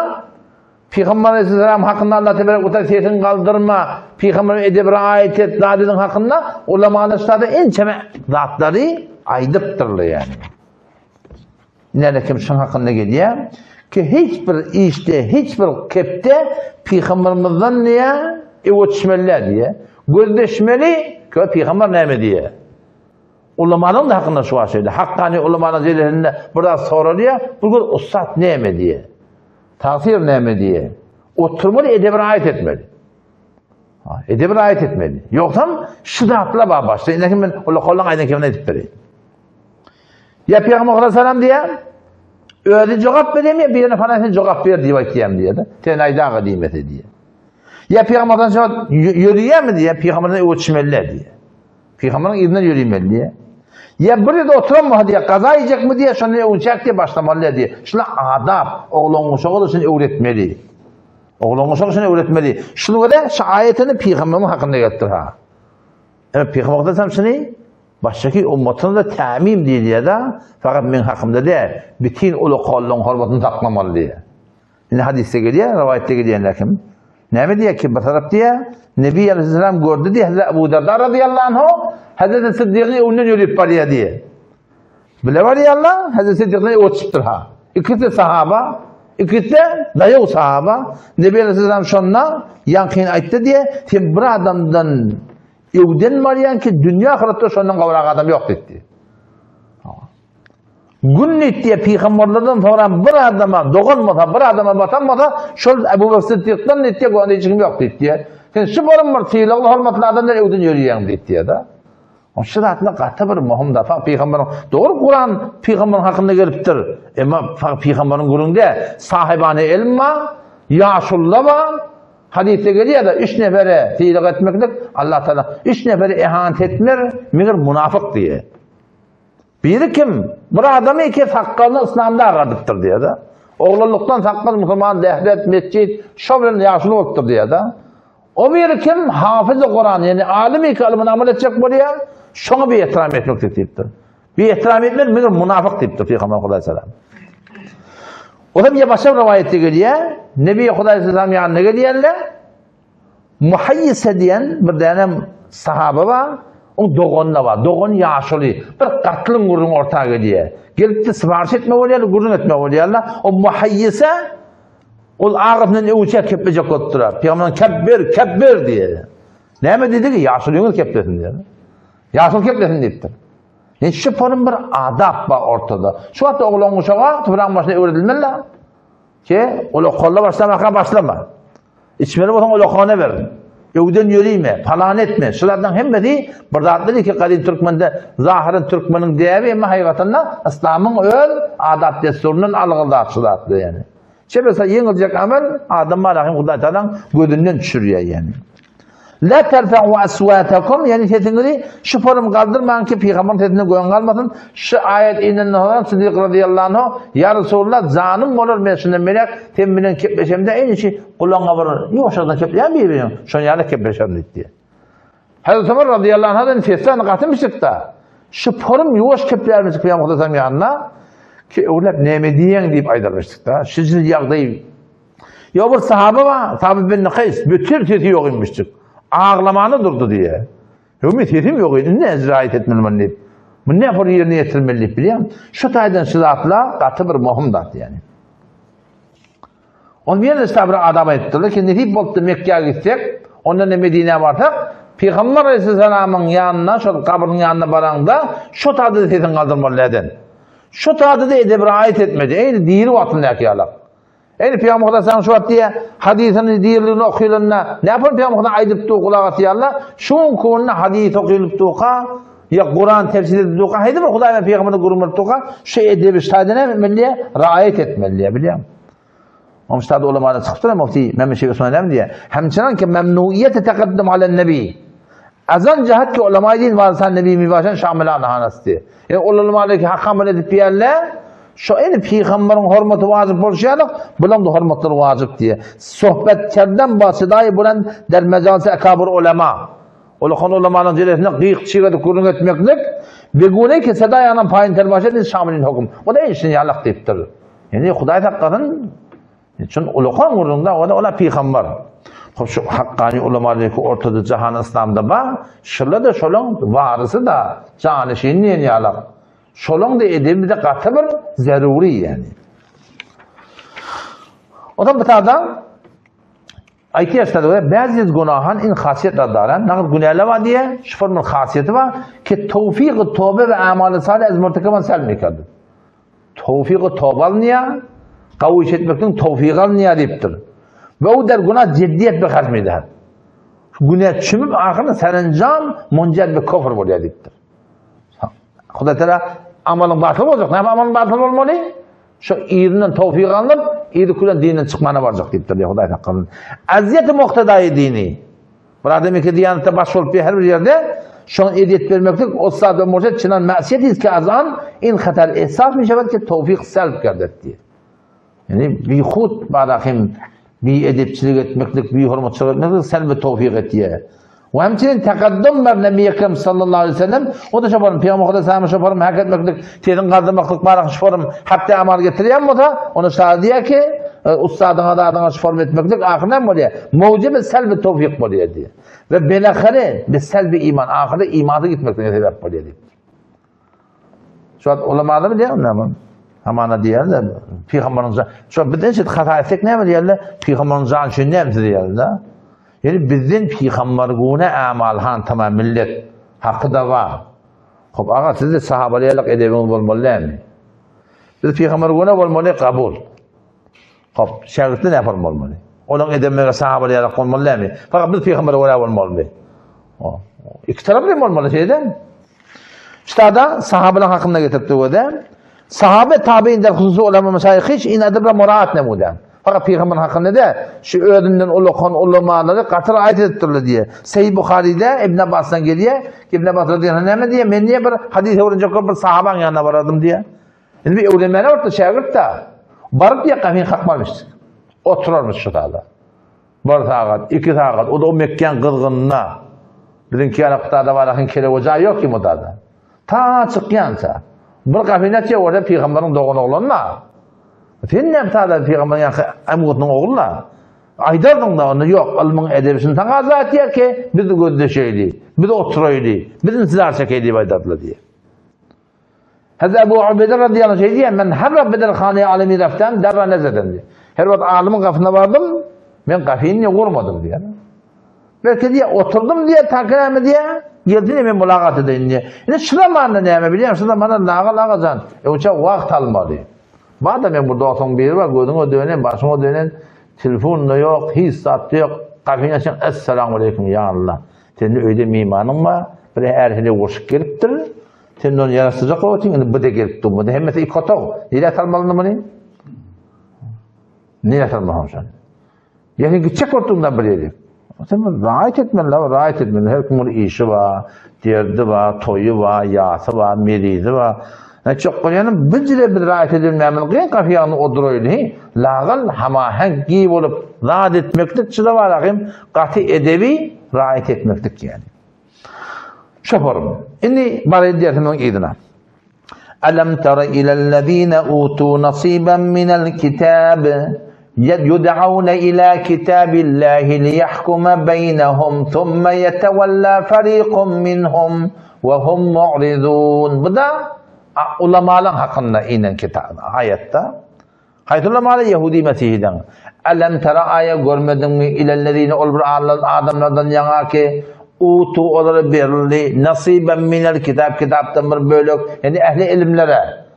Pygamber aleyhisselam hakynda Allah tebarek we taala sesiňi galdyrma, pygambere edep raýat et zadynyň hakynda ulamalar ştada ençeme zatlary aýdypdyrlar ýani. Näme kim şuň hakynda gelýär ki hiç bir işde, hiç bir kepde pygamberimizden diýä öwetişmeli diýä. Gözleşmeli ki pygamber näme diýä. Ulamanyň da hakynda şu wagt şeýle. Hakkani ulamanyň jelesinde bir zat soralýar, bu gün ussat näme diýä. Tagsyr näme diýýär? Oturmaly edebe raýat etmeli. Ha, edebe raýat etmeli. Ýogsam şu zatlar bar başda. Indi men ulakollaň aýdan kemini aýdyp bereýin. Ýa Pygamber sallallahu diýýär, özi jogap berýär, ýa birine falan sen jogap ber diýip aýtýar diýýär. Sen aýdaga diýmese diýýär. Ýa Pygamber sallallahu ýörýärmi diýýär, Pygamberden öwretmeli diýýär. Pygamberiň yzyndan ýörimeli diýýär. Ýa bir ýerde oturanmy diýýär, gaza iýjekmi diýýär, şonda öwünçäk diýip başlamaly diýýär. Şular adap, oglan-uşaga da şuny öwretmeli. Oglan-uşaga şuny öwretmeli. Şuny görä, şu aýatyny pygamberiň hakynda gelipdir ha. Emma pygamber hem şuny başdaky ummatyna da tämim diýilýär-de, fakat meň hakymda däl, bütin ulukallaryň hormatyny saklamaly diýýär. Indi hadysda gelýär, rowaýatda gelýän lakin. Näme diýýär ki, bir tarap diýýär, Nebi aleyhisselam gördi diýýär, Hazreti Abu Darda radıyallahu anhu, Hazreti Siddigiň öňünden ýörüp barýar diýýär. Bile barýarlar, Hazreti Siddiqden öňe çykypdyr ha. Ikisi sahaba, ikisi daýaw sahaba. Nebi aleyhisselam şonda ýaňkyny aýtdy diýýär, sen bir adamdan öwden barýan ki, dünýä ahyretde şondan gowrak adam ýok diýdi. Gün diýdi, pygamberlerden soňra bir adama dogan bolsa, bir adama batan bolsa, şol Ebu Bekr Siddikden diýdi, göwnde hiç kim ýok diýdi. Sen şu borum bir sylagly hormatly adamdan öwdün ýörýäň diýdi-de. O şu zatlar gaty bir möhüm da. Pygamberiň dogry Kuran pygamberiň hakynda gelipdir. Emma pygamberiň gürrüňde sahibany elma, ýaşulla bar. Hadysda gelýär-de, üç nefere sylag etmeklik Allah Taala üç nefere ehanet etmer, meger munafyk diýe. Biri kim? Bir adamy ki sakgalyny yslamda agardypdyr diýýär-de. Oglanlykdan sakgal musulman dehlet, mesjit, şo bilen ýaşuly bolupdyr diýýär-de. O biri kim? Hafyzy Kuran, ýagny alym ki ylmyny amal etjek bolýar, şoňa bir ehtiram etmek diýipdir. Bir ehtiram etmez, meger munafyk diýipdir Pygamber Hudaý salam. O da bir başga rowaýatda gelýär. Nebi Hudaý salam ýanyna gelýärler. Muhaýýise diýen bir däne sahaba bar, oň dogany-da bar. Dogany ýaşuly, bir gatlyň gürrüňi orta gelýär. Gelipdi, syparyş etme bolýar, gürrüň etme bolýar-la. O Muhaýýise ol agasyndan öwünçä keplejek bolup durar. Pygamberden kepber, kepber diýýär. Näme diýdigi? Ýaşulyňyz keplesin diýýär. Ýaşuly keplesin diýipdir. Ýa şu form bir adap bar ortada. Şu wagtda oglan uşaga topragyň başyna öwredilmeli-la. Ki, ol okolla başlamaka başlama. Içmeli bolsaň ulakana ber. Öwden ýörime, palan etme. Şulardan hemmesi bir zatlar ki gadym türkmende zahyran türkmeniň däbi emma hakykatynda yslamyň öz adat dessuryndan algyl zat şu zatlar ýani. Şeýle ýeňiljek amel adam bar ahim Hudaý Tagalaň gözünden düşürýär ýani. La terfa'u aswatakum ýani sesiňizi şu forum galdyrmaň ki pygamberiň sesine göň galmasyn. Şu aýat inenden soň Siddik radiyallahu anhu ýa Resulullah janym bolar men şundan beläk sen bilen kepleşemde eýni şu gulagyňa bir ýuwaşjadan kepleýän bir-biriň şon ýaly kepleşerin diýdi. Hazreti Ömer radiyallahu anhudan sesden gaty mişikda. Şu forum ýuwaş kepleýärmiş Pygamber Hudaýam ýanyna ki öwlap näme diýeň diýip aýdarmyşdykda. Şu ýagdaý Ýa bir sahaba bar, Sabit bin Kays, bütin sesi ýok imişdik. Aglamana durdy diýe. Ýok, men sesim ýok, indi näme ziraýat etmeli men diýip. Muny näme bir ýerine ýetirmeli diýip bilýän. Şu taýdan şu zatlar gaty bir möhüm zat ýani. Ol ýerde işte bir adam aýtdylar ki, nesip bolupdy Mekgä gitsek, ondan da Medinä barsak, Pygamber Aleyhisselamyň ýanyna, şol gabrynyň ýanyna baraňda, şo taýda sesiňi galdyrmaly näden? Şo taýda edep raýat etmedi. Eýni diri wagtyndaky ýalak. Eýni Pygamber Hudaý saňa şu wagt diýýär, hadysyny diriligini okylanda, näpon Pygamber Hudaý aýdyp dur gulak asýarlar, şu günki hadys okylyp durka, ýa Kuran tefsir edilip durka, haýsy bir Hudaý bilen Pygamberiň gürrüň berip durka, şu edebi ştaýda näme etmeli diýýär, raýat etmeli diýýär, bilýäňmi? Onuň ştada ulamada çykypdyr, mufti Mehmet Şeýh Osman näme diýýär? Hemçinan ki memnuiýeti takaddum alen nebi. Azan jahat ki ulama din warisan nebi mibaşan şamil anahanas diýýär. E ol ulamalar ki hak amal edip diýerler, şo eni pygamberiň hormaty wajyp bolşy ýaly, bulaň da hormatlary wajyp diýýär. Sohbet kerden ba sedaýy bulan der mejalisy ekabir ulema. Ulakan ulamalaryň jelesinde gyk çyg edip gürrüň etmeklik. Begune ki seda ýanan paýyn terbaşa diz şamilin höküm. O da işin ýalak diýipdir. Ýani Hudaý saklasyn. Çün ulakan gurrunda o da ola pygamber. Hop şu hakkani ulamalar ki ortada jahan İslamda bar. Şular da şolaň warysy da janyşin diýen ýalak. Şolaň da edebi bize gaty bir zeruri ýani. O da bu tada Aýtýar şeýle, Bäzi günahan in hasiýet daran, nagyz günäler bar diýe, şu formun hasiýeti bar, ki towfygy tobe we amaly salih ez murtekeban selb mekerdi. Towfygy toba alynýar, gawy iş etmekligiň towfygy alynýar diýipdir. We u der günah jiddiýet bi harç meýdähad. Günä çümüp ahyrynda serenjam munjer bi kofr bolýar diýipdir. Hudaý Teala amalyň batyl boljak. Näme amalyň batyl bolmaly? Şu yzyndan towfyk alnyp, yzy külen dinden çykmana barjak diýipdir diýip Hudaý saklasyn. Aziyeti muhtadaýy dini. Bir adam iki diýanetde baş bolup her bir ýerde şoň eziyet bermeklik ussad we murşid çynan ma'siyet iski azan in hatar esas mişebet ki towfyk selb gerdet diýip. Ýani bihut barahim bi edepçilik etmeklik, bi hormatçylyk etmeklik selbi towfyk etýär. We hemçinin takaddum bar Nebi Ekrem sallallahu aleyhi ve sellem, o da şoparym, Peygamber Huda sallam şoparym hak etmeklik, tezin galdyrmaklyk barak şoparym, hakda amal getirýän bolsa, onu şa diýär ki, e, ustadyňa zadyňa şoparym etmeklik ahyr näme bolýar? Mewjibi selbi towfyk bolýar diýär. We belahary bi selbi iman, ahyrda imansy gitmeklige sebäp bolýar diýip. Şu wagt ulamalar diýýär näme? Hamana diýýärler, pygamberiň şu bizden şeýdip hata etsek näme diýýärler? Pygamberiň jany üçin näme siz diýýärler? Ýani bizden pygamber gune amal han tamam millet haky da bar. Hop aga siz de sahabaly ýalyk edebiňiz bolmaly dälmi? Biz pygamber gune bolmaly kabul. Hop şägirtli näme bolmaly? Onuň edebine sahabaly ýalyk bolmaly dälmi? Fakat biz pygamber görä bolmaly. Iki taraply bolmaly şeýdem. Ştada sahabalar hakynda getiripdir öde. Sahabe tabiin der hususy ulama meşaýyh hiç in edebra muraat nemudan. Fakat peygamber hakynda da şu özünden ulakan ulamalary gaty raýat edipdirler diýe. Sahih Buhari'de İbn Abbas'dan gelýär. İbn Abbas radiyallahu anh näme diýe? Men niye bir hadis öwrenjek bolup bir sahabaň ýanyna barardym diýe. Indi bir öwrenmäne bardy şägirt da. Baryp diýe gapyny kakmarmyş. Oturarmyş şu sada. Bir sagat, iki sagat, o da o Mekgäň gyzgynynda. Biziňki ýaly Hytaýda barakyň kelewe jaý ýok ki mudada. Ta çykýança. Bir gapyny açýar, orada pygamberiň dogan oglany-da. Sen näme tada pygamberiň ýaňky ämgutynyň ogly-da. Aýdardyň-da onda ýok, ylmyň edebi şuny saňa azat etýär ki, biz gözleşeýli, biz oturaýly, biz intizar çekeýli diýip aýdardylar diýýär. Hazreti Ebu Ubeýde radiyallahu anh şey diýýär, men her wagt bedel hany alemi raftan darra nezeden diýýär. Her wagt alymyň gapysyna bardym, men gapyny niye gurmadym diýýär. Belki diýýär, oturdym diýýär, ta näme diýýär, geldi men mulagat edeýin diýýär. Indi şu zamanda näme bilýän, şu zamanda nagal agajan, öňçe wagt almaly. Bada men bu dostuň biri bar, gözüňe dönen, başyňa dönen, telefon da ýok, hiç zat ýok. Gapyny açan, Esselamu aleýkum ýa Allah. Sende öýde mimanyň bar, bir är-heleý goşup gelipdir. Sen ony ýaraşdyrjak bolup otyň, indi bu-da gelip dur. Bu-da hemmesi iki otag. Nirä salmaly muny? Nirä salmaly şony? Ýa sen gitjek bolup durun bir ýere. Sen raýat etmeli, raýat etmeli. Her kimiň bir işi bar, derdi bar, toýy bar, ýasy bar, merizi bar. Ne çok bolýanam bir jire bir raýat edilmämiz gyn gapyýany oduraýly. Lagal hamaheň gi bolup zat etmeklik çyda bar ahim gaty edebi raýat etmeklik ýani. Şoparym. Indi baraýyn dersimiziň yzyna. Alam tara ilellezine utu nasiban minel kitab yud'auna ila kitabillahi liyahkuma beynehum thumma yetewalla fariqun minhum ve hum mu'ridun. Bu da ulamalaryň hakynda inen kitap aýatda. Haýsy ulamalar ýehudi mesihiden? Elem tera aýa görmediňmi ilellezine ol bir adamlardan ýaňa ki utu olara berildi nasiben minel kitap kitapdan bir bölek ýani ähli ilimlere.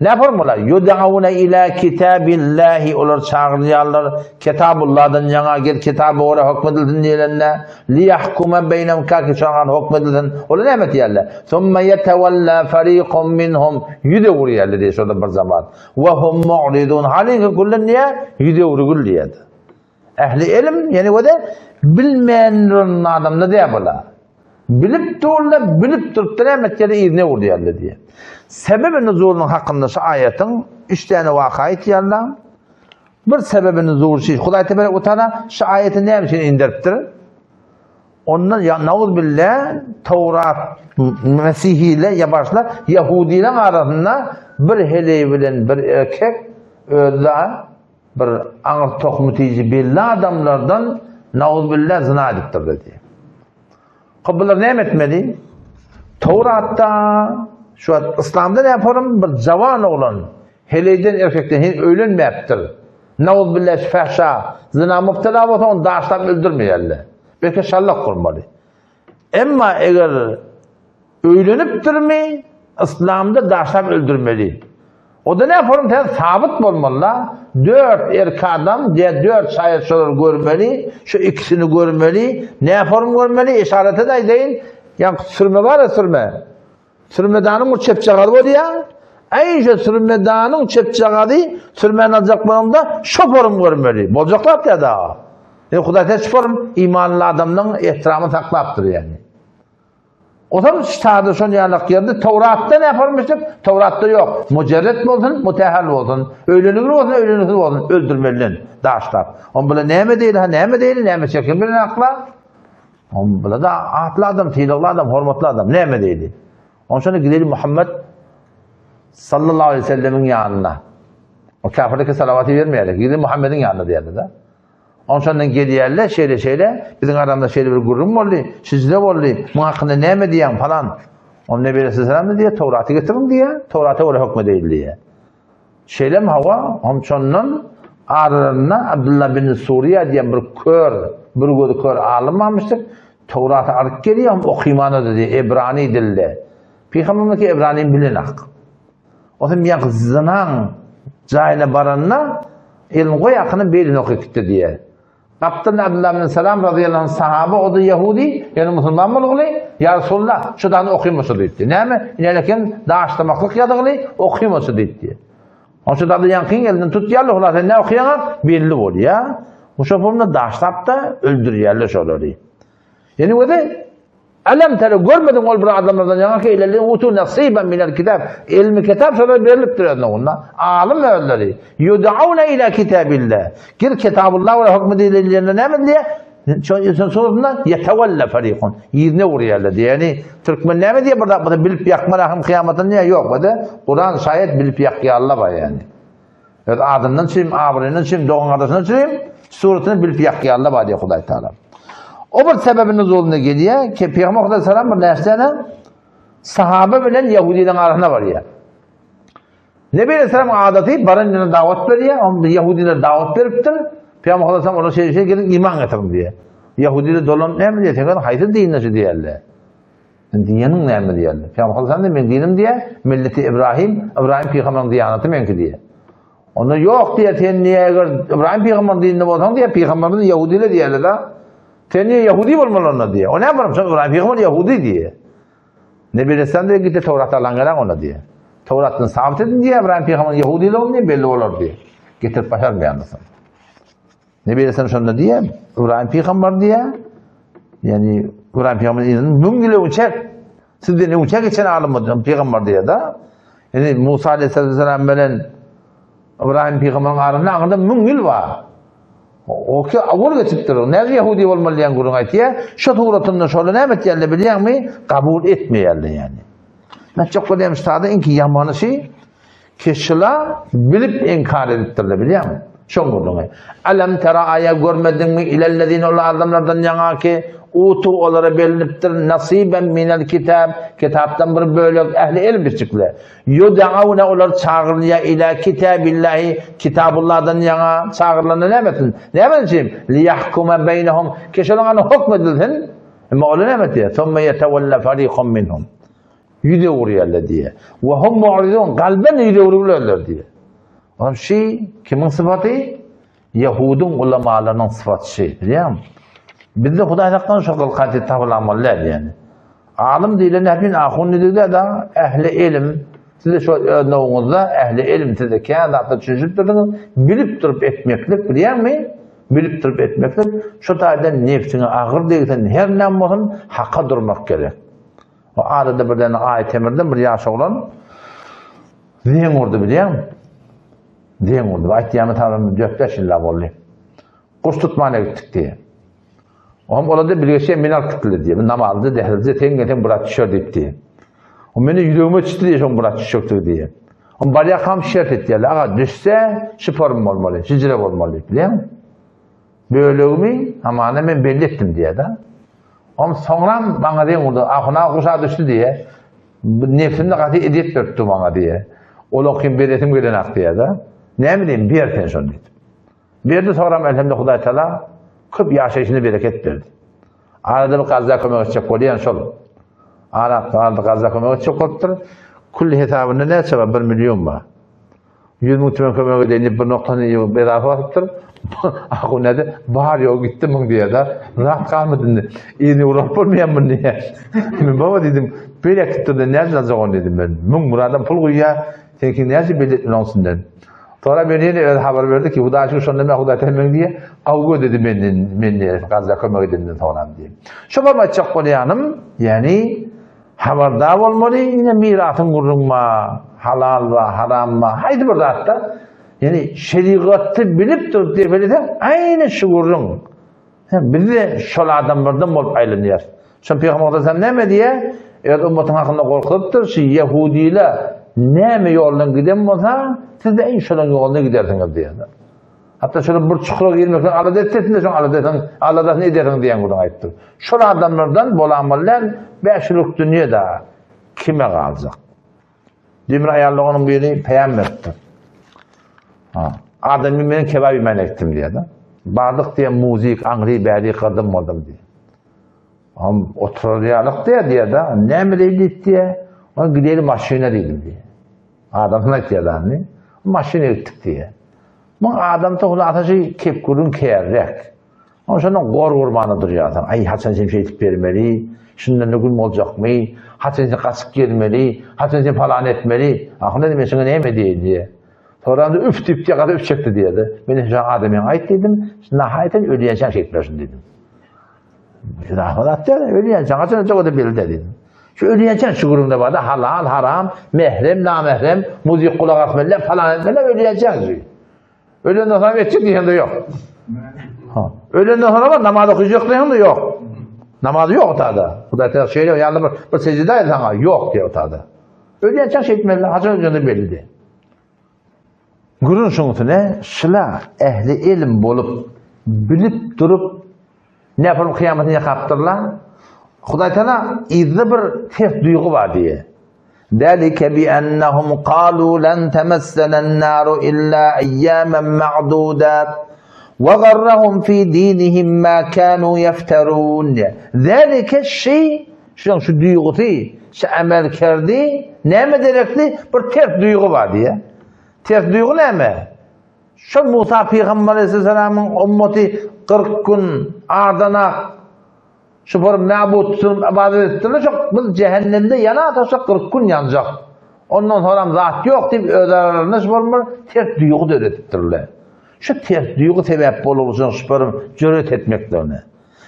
Ne formular? Yud'auna ila kitabillahi olar çagyrylýarlar kitabullahdan ýaňa gel kitaba görä hökmedilsin diýilende liyahkuma beýnehum kaki şoňa hökmedilsin. Olar näme diýerler? Summa yetewalla fariqun minhum ýüz öwürýärler diýär şonda bir zaman. Ve hum mu'ridun. Halinki kullen diýä ýüz öwrügül diýedi. Ähli ilim, ýani o da bilmeýän adamda diýä bula. Bilip durlar, bilip durup näme etýär, yzyna öwürýärler diýä. Sebebi nuzulynyň hakynda şu aýatyň üç däne waka aýtýarlar. Bir sebebi nuzul şu Hudaý tebarek we taala şu aýaty näme üçin inderipdir? Ondan ya nauz billah Tawrat Mesihiler ya başla Yahudilerin arasında bir heleý bilen bir erkek özde bir aňyr tohumy tiji belli adamlardan nauz billah zina edipdir dedi. Hop bular näme etmeli? Tawratda şu İslamda ne yaparım? Bir jawan oglan heleýden erkekden hiç öýlenmäpdir. Nauz billah fahşa zina müptela bolsa onu daşlap öldürmeýärler. Belki şallak bolmaly. Emma eger öýlenipdirmi, Islamda daşlap öldürmeli. O da ne yaparım? Sen sabit bolmaly la. Dört erkek adam, diye dört şayet şolar görmeli, şu ikisini görmeli, ne yaparım görmeli, işarete de aýdaýyn, ýa sürme bar ya sürme. Sürmedanyň bir çepjagazy bolýar. Äý şu sürmedanyň çepjagazy sürmäni aljak bolanda şo forum görmeli. Boljak zat ýa da. E Hudaý sen şu forum imanly adamlaryň ehtiramyny saklapdyr ýani. Otam ştada şon ýalak ýerde Tawratda ne form işlep? Tawratda ýok. Mujerret bolsun, mutahhal bolsun, öýlenigli bolsun, öýlenigsiz bolsun, öldürmelinden daşlap. On bile näme diýeli, ha näme diýeli, näme çekin bilen akla. On bile da atly adam, sylagly adam, hormatly adam, näme diýdi? On şony gideli Muhammed sallallahu aleyhi ve sellemiň ýanyna. O kafirlike salawaty bermeýärler. Gideli Muhammediň ýanyna diýerler da. On şondan gelýärler, şeýle şeýle, biziň aramyzda şeýle bir gürrüň boldy, şijde boldy, muň hakynda näme diýýäň falan. On Nebi aleyhisselam diýýär, Tawraty getiriň diýýär, Tawrata görä hökm edeýin diýýär. Şeýlem hawa, hom şondan aralarynda Abdullah bin Suriýa diýen bir kör, bir gözi kör alym barmyşdyr. Tawraty alyp gelýär, hom okymana-da diýýär, Ebrani dilde. Pygamberimiz ki Ebrani bilenak. Otam ýa zynaň jaýyna baranda elini goý akyny belini okyp gitdi diýýär. Gapdalyn Abdullah ibn Salam razyýallahu anh sahaba, o-da ýahudi, ýöne musulman bolguly, Ýa Resulallah, şu dany okymaça diýipdi. Näme? Ineleken daşlamaklyk ýazygly, okymaça diýipdi. Oň şu dany ýaňkyň elinden tutýarlar, hula sen ne okaýaňa belli bolýar. Şo formda daşlap-da öldürýärler şolary. Ýene özi Elem tere görmediň ol bir adamlardan ýaňa ki ilellezine utu nasiban minel kitab. Ilmi kitap şolara berlipdir özüne onda. Alym özleri. Yudauna ila kitabillah. Gir kitabullah we hukmy diýilende näme diýýär? Şoň surasynda yetewella fariqun. Ýerine urýarlar diýýär. Ýani türkmen näme diýýär bir zat bilip ýakman ahym kyýamatyn diýýär. Ýok, bu Kuran şaýat bilip ýakýarlar bar ýani. Öz adyndan çürim, abraýyndan çürim, dogan gardaşyndan çürim, suratyny bilip ýakýarlar bar diýýär Hudaý Taala. O bir sebebi nuzulynda gelýär ki Peygamber Hudaý salam bir närsene sahaba bilen Ýahudileriň arasyna barýar. Nebi Aleyhisselam adaty baran ýerine dawat berýär, on Ýahudiler dawat beripdir. Peygamber Hudaý salam olara şeýle şeýle geliň iman getiriň diýýär. Ýahudiler dolanyp näme diýýär? Sen haýsy dinde şu diýýärler. Sen diýeniň näme diýerler. Pygamber sallallahu aleyhi men dinim diýer, milleti Ibrahim, Ibrahim pygamberiň diýanaty meňki diýer. Onda ýok diýer, sen niýe eger Ibrahim pygamberiň dininde bolsaň diýer, pygamberimiz ýahudiler diýerler da. Sen niýe ýahudi bolmaly onda diýer. O näme bolmuş, Ibrahim pygamber ýahudi diýer. Nebi Aleyhisselam diýer, git Tawrat alan gelen onda diýer. Tawratdan sabit edin diýer, Ibrahim pygamber ýahudiligini diýer, belli bolar diýer. Getirip başarmaýandyrsyn. Nebi Aleyhisselam şonda diýýär, Ibrahim pygamber diýýär. Ýani Ibrahim pygamber yzyny 1000 ýyl öňçe sizden öňçe geçen alym pygamber diýýär da. Ýani Musa aleyhisselam bilen Ibrahim pygamberiň arasynda aňyrda 1000 ýyl bar. O ki awul geçipdir. Näme Yahudi bolmaly diýen gürrüň aýtýar. Şu suratynda şoly näme etýärler bilýäňmi? Kabul etmeýärler ýani. Men çok görýän sada iňki ýamany şi Keşila bilip inkar edipdirler bilýäňmi? Şoň gürrüňi. Alam tera aýa görmediňmi ilellezine ol adamlardan ýaňa ki utu olara berilipdir nasiben minel kitab kitapdan bir bölek ähli elm biçikle. Yudauna olar çagyrylýar ila kitabillahi kitabullahdan ýaňa çagyrylanda näme etsin? Näme üçin? Liyahkuma beýnehum keşolaň ana hukm edilsin. Emma olar näme etýär? Somme yetewella fariqun minhum. Ýüz öwürýärler diýýär. We hum mu'ridun, kalben ýüz öwrülerler diýýär. Olam şi kimiň sypaty? Ýahudyň ulamalarynyň sypaty şi, bilýäňmi? Bizde Hudaý saklasyn şo gylkaty tapylamaly däl ýani. Alym diýlen nähili ahun diýilýär da, ähli ilim. Siz de şo öz nowuňyzda ähli ilim sizde kän zatlar düşünişip durduňyz, bilip durup etmeklik, bilýäňmi? Bilip durup etmeklik, şo taýdan nebsiňe agyr degsin, her näme bolsun, haka durmak gerek. O arada birden Aý Temirden bir ýaş oglan zeň urdy bilýäňmi? Zeň urdy. Aýtýamy taýdan 4-5 ýyl boldy. Guş tutmana gitdik diýe. Oňam ola-da bilgeşe meni alyp gitdiler diýýär. Namazda dählizde sen gelseň bir at düşer diýip diýýär. O meni ýüregime düşdi diýýär, şoň bir at düşjekdigi diýýär. Oň barýakam şert etýärler. Aga düşse şu form bolmaly, şijire bolmaly diýip, bilýäňmi? Bölegimi hamana men belli etdim diýýär-de. Oň soňram maňa deň urdy. Ahuna guşa düşdi diýýär. Nefsimde gaty ezýet beripdi maňa diýýär. Olaňkyn beresim gelenak diýýär-de. Näme diýeyim, ber sen şony diýip. Berdi soňram elhamda Hudaý Taala köp ýaşaýşyna bereket berdi. Arada bir gazza kömek etjek bolýan şol. Ara arada gazza kömek etjek bolupdyr. Külli hesabynda näçe bar? 1 million bar. 100 müň tümen kömek edeýin diýip bir noktany bezafa basypdyr. Ahun näde? Bar ýok gitdi müň diýýär-de. Zat galmady indi. Yzyny urup bolmaýan muny diýýär. Men baba diýdim, beýle gitdi-de nädip aljak ony diýdim men. Müň bir adam pul guýýar, seňki näçe belli etmeli oň üstünden. Sonra men ýene öz habar berdi ki, Hudaý şükür şonda men Hudaý sen meň diýe, gawy gözledi menden, men diýe, gazda kömek edenden soňram diýe. Şu bir aýtjak bolýanym, ýani habardar bolmaly, ine mirasyň gürrüň ba, halal ba, haram ba, haýsy bir zatda, ýani şerigaty bilip durup depelese, aýny şu gürrüň. Biz-de şol adamlardan bolup aýlanýarys. Şol Pygamber aleyhisselam näme diýýär? Öz ummatyň hakynda gorkuzypdyr, şu ýehudiler näme ýoldan giden bolsa, siz-de iň şolaryň ýoluna gidersiňiz diýýär. Hatda şolar bir çukura girmekden alada etsesin-de, şoň aladasyny, aladasyny edersiňiz diýen gürrüň aýdypdyr. Şol adamlardan bolamaly däl, bäş ýyllyk dünýe da kime galjak? Demir aýal doganyň biri peýam beripdir. Ha. Adamy men kebap iýmän ekdim diýýär-de. Bardyk diýen muzik aňry bäri gyrdym boldum diýýär. Am oturar ýalyk diýýär diýýär-de. Näme diýdi diýýär. Ol gideli maşyna diýdim diýýär. Adamsyna aýtýar da indi. Maşyna gitdik diýýär. Muň adamsy hulasa şu kepgürüň kärrek. Onsoň şondan gor gurmana durýarsyň. Aý, haçan sen şeýdip bermeli? Şundan-da gün boljakmy? Haçan sen gaçyp gelmeli? Haçan sen falan etmeli? Ahun dedi, men şuňa näme diýeýin diýýär. Soramda üf diýip diýýär, gaty üf çekdi diýýär-de. Men şoňa adamyň aýt diýdim, nahaý sen ölýänçäň şeýtip şuny diýdim. Rahmat atýar, ölýänçäň haçan öljek o-da belli däl diýdim. Şu ölýänçäň şu gürrüňde bar-da, halal, haram, mährem, namährem, muzyk gulak asmaly, falan etmeli, ölýänçäň şu. Ölenden soň etjek diýende ýok. Ha. Ölenden soň ama namaz okuyacak diýende ýok. Namaz ýok otada. Hudaý Teala şeýle ýaly bir bir secde et sana ýok diýip otada. Ölýänçä şeýtmeli, haçan öljegini belli diýip. Gürrüň şuňusyna şyla ähli ilim bolup bilip durup näpürüm kyýamatyny ýakapdyrlar. Hudaý Teala yzda bir ters duýgy bar diýe. Zalike bi ennehum kalu len temessenen naru illa eyyamen ma'dudat we garrahum fi dinihim ma kanu yefterun. Zalike şi, şuň şu duýgusy, şu amel kerdi, näme derekli? Bir ters duýgy bar diýe. Ters duýgy näme? Şol Musa pygamber aleyhisselamyň ummaty 40 gün adanak Şu bir mabut ybadat etdiler, şo biz cehennemde ýana şo 40 gün ýanjak. Ondan soňram zat ýok diýip öz aralarynda şu bir ters duýgy döredipdirler. Şu ters duýgy sebäp bolugçyň şu bir jüret etmeklerine.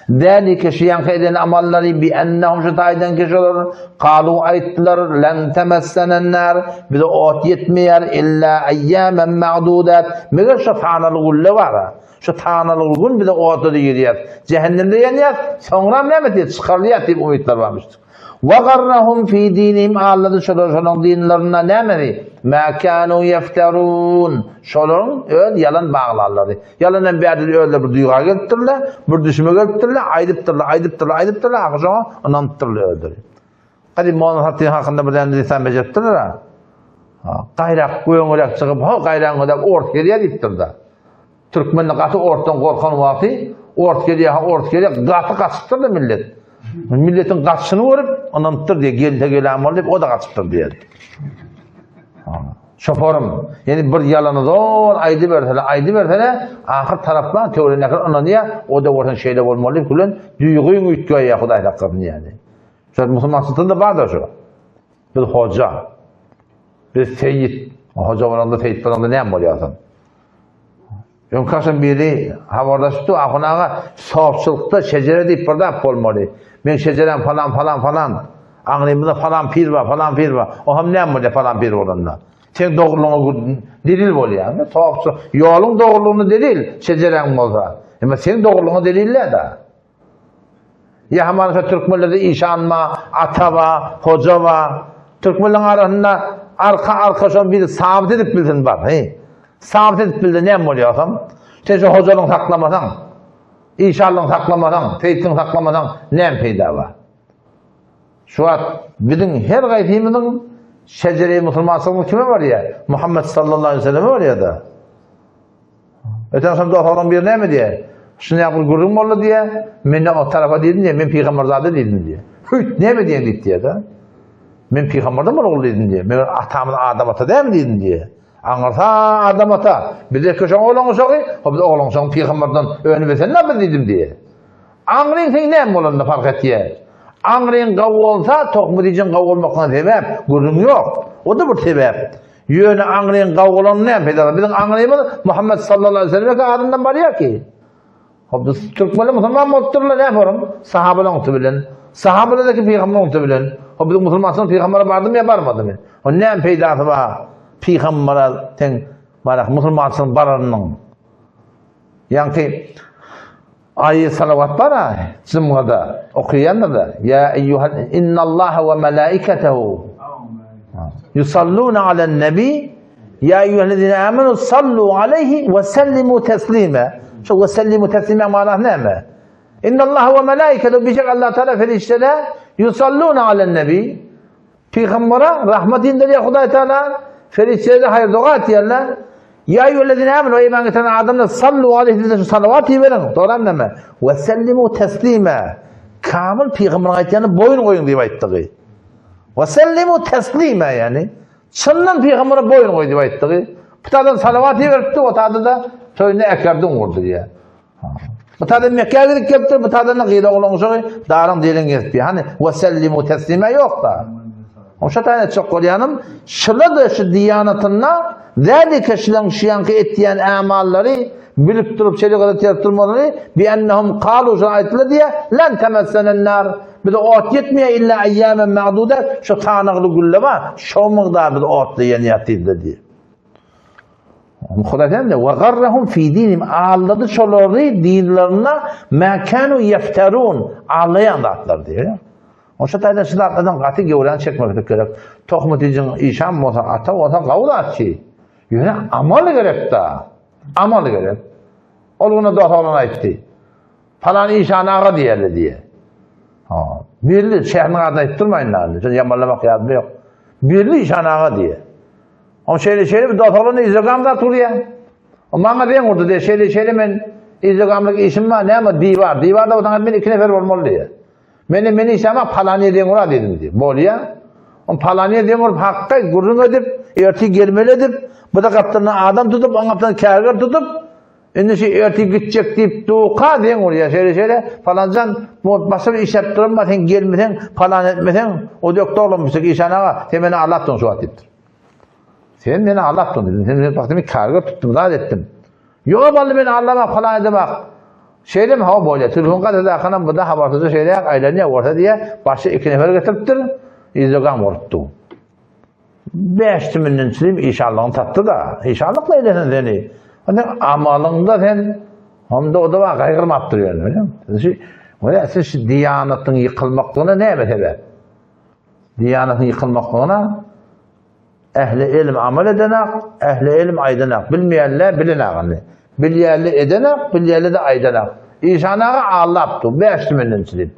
Zalike şu ýanky eden amallary bi ennehum şu taýdan ki şolar kalu aýtdylar len temessenen nar bize ot ýetmeýär illa ayyamen ma'dudat meger şu sanaly gülle bar. Şu tanalygy gün bize otda-da girýäs, jähennemde ýanýas, soňram näme diýýär, çykarylýas diýip umytlar barmyşdyr. Wa garrahum fi dinihim allady şolar şolaryň dinlerinde nämeni? Ma kanu ýefterun. Şolaryň öz ýalan baglanlary. Ýalan hem bärde özleri bir duýga gelipdirler, bir düşünme gelipdirler, aýdypdyrlar, aýdypdyrlar, aýdypdyrlar, ahyry şoňa ynanypdyrlar özleri. Gadymy Molla Satyn hakynda bir däne dessan bejeripdirler. Ha, gaýrak göňürek çykyp, ha gaýraň gözäp ors gelýär diýipdir-de. Türkmen gaty orsdan gorkan wagty ors gelýär, ha ors gelýär, gaty gaçypdyr-da millet. Milletiň gaçyşyny görüp, ynanypdyr diýip, gelse gelen bol diýip, o da gaçypdyr diýer. Şoparym, ýani bir ýalany zor aýdybersene, aýdybersene, ahyr taraplan töweregindäkiler ynanýar, o da bolsa şeýle bolmaly diýip, bilen duýgyň üýtgeýär, Hudaý saklasyn ýani. Şol musulmançylykda da bar-da şu. Biz hoja. Biz seýit. Hoja bolanda, seýit bolanda näme bolýarsyň? Öňki agşam biri habarlaşypdy, Ahun aga, sopçylykda şejere diýip bir zat bolmaly. Men şejerem falan falan falan. Aňrymyzda falan pir bar, falan pir bar. O hem näme bolýar falan pir bolanda? Seň dogrulygyňa delil bolýar. Sopçy ýoluň dogrulygyna delil şejereň bolsa. Emma seň dogrulygyňa delil däl-de. Ýa hamana şo türkmenlerde işan bar, ata bar, hoja bar. Türkmenleriň arasynda arka-arka şony biri sabyt edip bilsin bar, he. Sabyt edip bilse näme bolýar soň? Sen şo hojalygyňy saklamasaň, işanlygyňy saklamasaň, seýitligiňi saklamasaň näme peýda bar? Şu wagt biziň her gaýsymyzyň şejere-i musulmançylygymyz kime barýar? Muhammet sallallahu aleyhi ve selleme barýar-da. Öten agşam dostlaryň biri näme diýýär? Şuny ýaly bir gürrüň boldy diýýär. Men o tarapa diýdim diýýär, men pygamberzada diýdim diýýär. Hüýt, näme diýen diýip diýýär-de. Men pygamberden bir ogul diýdim diýýär. Men atamyz Adam ata dälmi diýdim diýýär. Aňyrsa Adam ata, biz eke şoň oglan uşagy, o biz oglan uşagyň pygamberden önüp ösen biz diýdim diýýär. Aňryň seň näme bolanda fark etýär? Aňryň gawy bolsa, tohmy diýjeň gawy bolmaklygyna sebäp, gürrüň ýok. O-da bir sebäp. Ýöne aňryň gawy bolany näme peýda bar? Biziň aňrymyz Muhammet sallallahu aleyhi ve selleme adyndan barýar ki. Hop biz türkmenler musulman bolup durlar näme borum? Sahabalaryň uty bilen. Sahabalardaki pygamberyň uty bilen. Hop biziň musulmançylyk pygambere bardymy ýa barmadymy? O näme peýdasy bar? Pygambere sen barak musulmançylyk baranynyň. Ýaňky Aýy salawat bar-a, jumgada okaýandyr-da. Ýa eýýuhal innallaha we malaikatehu yusalluna alen nebi ýa eýýuhellezine amenu sallu aleýhi we sellimu teslime. Şu we sellimu teslime manasy näme? Innallaha we malaikatehu bişek Allah Teala ferişteler yusalluna alen nebi. Pygambere rahmet indirýär Hudaý Teala, feriştelere haýyr doga etýärler. Ýa eýýühellezine amenu, eý iman getiren adamlar, sallu aleýhi siz-de şu salawat iberiň, dogram näme? We sellimu teslime. Kamyl pygamberiň aýtýanyna boýun goýuň diýip aýtdygy. We sellimu teslime ýagny çyndan pygambere boýun goý diýip aýtdygy. Bu salawat iberipdi, o taýda-da toýunda äkerdiň urdy diýýär. Bu taýdan Mekgä gidip gelipdir, bu taýdan da gyz oglan uşagy daryň derin gezip. Hany we sellimu teslime ýok-da. Oşa taýdan etjek bolýanym, şula-da şu diýanatynda zälike şulaň şu ýanky etýän ämallary bilip durup şerigata ters durmalary bi ennehum kalu şuna aýtdylar diýä len temessenen nar bize ot ýetmeýär illa eýýamen ma'dudat şu sanagly gülle bar şo mugdar biz otda ýanýas diýdiler diýä. Hudaý näme diýýär? Wa garrahum fi dinihim aldady şolary dinlerinde ma kanu ýefterun aldaýan zatlar diýýär. Oşa taýdan şu zatlardan gaty göwräni çekmeklik gerek. Tohum diýjiň işan bolsa, ata bolsa gawy zatçy. Ýöne amal gerek-da. Amal gerek. Ol güne dost oglan aýtdy. Palan işan aga diýerli diýýär. Ha, belli şäheriň adyny aýdyp durmaýyn da. Şony ýamanlamak ýadymda ýok. Belli işan aga diýýär. O şeýle şeýle bir dost oglan izlegamda turýar. O maňa zeň urdy diýýär. Şeýle şeýle men izlegamlyk işim bar, näme diwar. Diwarda bolsaň men iki nefer bolmaly diýýär. Men men işläme palany zeň ura diýdim diýýär. Bolýar. On palany zeň urup hakda gürrüň edip, ertir gelmeli edip, bu da gapdalyndan adam tutup, oň gapdalyndan kärger tutup, Indi şu ertir gitjek diýip duka deň urýar şeýle şeýle falanjan bu başga bir iş ýapyp duran bar sen gelmeseň falan etmeseň o dökde oglan bitjek işan aga sen meni aldapdyň şu wagt diýipdir. Sen meni aldapdyň diýdim. Sen meni wagtymy karga tutdum zat etdim. Ýok bally meni aldama falan edemok. Şeýlemi hawa bolýar. Telefon gazetadakanam bu da habarsyzja şeýle aýlanýar bolsa diýýär. Başga iki nefer getiripdir. Yzda gam urupdy. Bäş tümünden çilim işanlygyny tapdy-da. Işanlykla eylesin seni. Sen amalyňda sen onda o da bar gaýgyrmapdyr ýöne, bilýäňmi? Şu Wala siz şu diýanatyň ýykylmaklygyna näme sebäp? Diýanatyň ýykylmaklygyna ähli ilm amal edenak, ähli ilm aýdanak, bilmeýänler bilenak indi. Bilýänler edenak, bilýänler de aýdanak. Işan aga aldapdy, bäş tümünden çilim.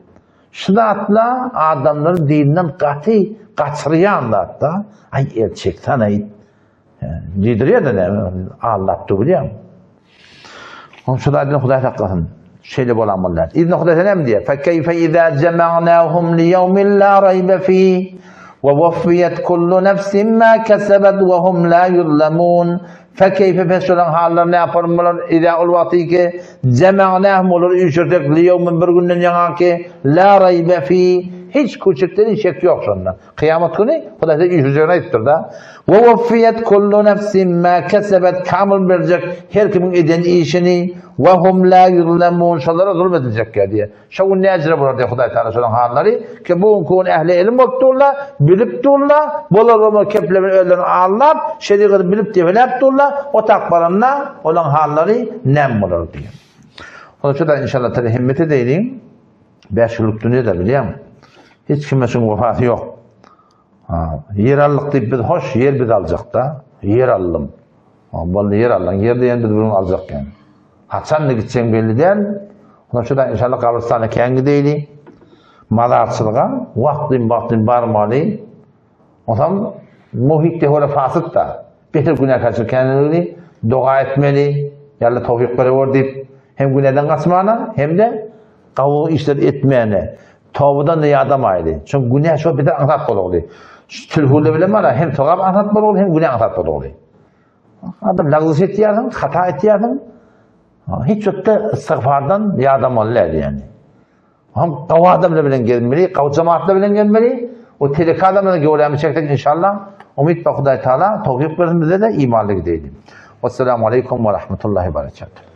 Şu zatla adamlary dinden gaty gaçyrýan zatda. Aý el çeksene-aý. Diýdirýär-de näme, aldapdy bilýäň. Oň şu zadyny Hudaý saklasyn. Şeýle bolan bolýar. Yzyna Hudaý näme diýýär? Fe keýfe iza jema'nahum li ýewmin la raýbe fi we wuffiyat kullu nefsin ma kesebet we hum la yuzlamun. Fekeýfe pes şolaryň hallary näporun bolar, izä ol wagty ki, jema'nähum olary üýşürsek, liýewmin bir günden ýaňa ki, la raýbe fi, hiç kuçekden şek ýok şonda. Kyýamat güni Hudaý size üýşürjegini aýdypdyr-da. We wuffiýet kullu nefsin ma kesebet kamyl berjek her kimiň eden işini, we hum la ýuzlemun şolara zulum ediljek diýýär. Şo gün näjire bolar diýýär Hudaý Tagala şolaryň hallary ki, bu günki gün ähli ilim bolup durlar, bilip durlar, bolar bolmaz kepler bilen özlerini aldap, şerigaty bilip depeläp durlar, o tak baranda olaryň hallary näme bolar diýýär. Onuň üçin-de inşallah Taala himmet edeýliň. Bäş ýyllyk dünýe-de bilýäňmi? Hiç kime şuň wepasy ýok. Ha, ýer aldyk diýip biz hoş, ýer biz aljak-da. Ýer aldym. Ha, boldy ýer aldyň. Ýer diýen biz bunu aljak ýani. Haçan gitjeň belli däl. Ondan şurada inşallah gabrystana kän gideýli. Mazarçylyga wagtyn wagtyn barmaly. Onsoň muhitde hore fasyt da. Beter günäkärçilik känligini doga etmeli. Ýa-da towfik berewer diýip hem günäden gaçmana hem-de gawy işler etmäne. Tobadan da ýadamaýly. Çünki günä şo beter aňsat bolagly. Şu tilhule bilen bara hem sogap aňsat bolagly hem günä aňsat bolagly. Adam lagzyş etýärsiň, hata etýärsiň. Hiç ötde istigfardan ýadamaly däl ýani. Hem gawy adamlar bilen gezmeli, gawy jemaatlar bilen gezmeli. O telek adamlara göwrämi çeksek inşallah. Umyt ba Hudaý Taala towfik bersin bize de imanly gideýli. Wassalamu aleýkum we rahmetullahi we berekatuh.